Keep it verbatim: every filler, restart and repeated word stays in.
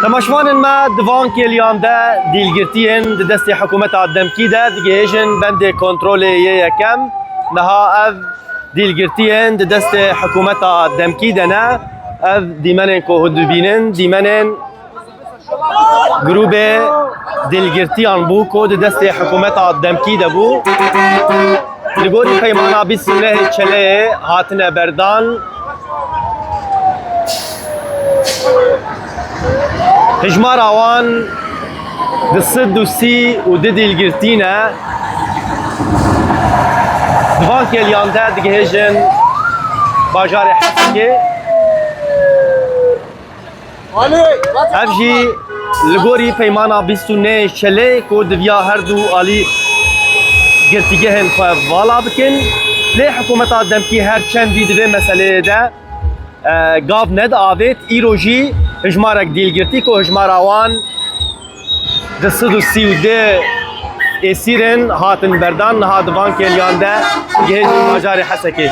Temaşvanên me, di van kêliyan de dîlgirtiyên di destê hikûmeta demkî de digihêjin bendê kontrolê yê yekem. Niha ev dîlgirtiyên di destê hikûmeta demkî de ne. Ev dîmenên ku hûn dibînin, dîmenên grûbê dîlgirtiyan bû ku di destê hikûmeta demkî de bû. Li gorî peymana bîst û nehê Çeleyê hatine berdan. Hijmara wan di sed û sî û du dîlgirtî ne. Di van kêliyan de digihêjin bajarê Hesekê. Ev jî li gorî peymana bîst û nehê Çelê ku diviya her du alî girtîgehên xwe vala bikin. Lê hikûmeta demkî her çendî di vê meseleyê de, e, gav nediavêt. Îro jî hijmarek dîlgirtî ku hijmara wan di sed û sî û du êsîr in hatin berdan, niha di van kêliyan de gihêjin bajarê Hesekê.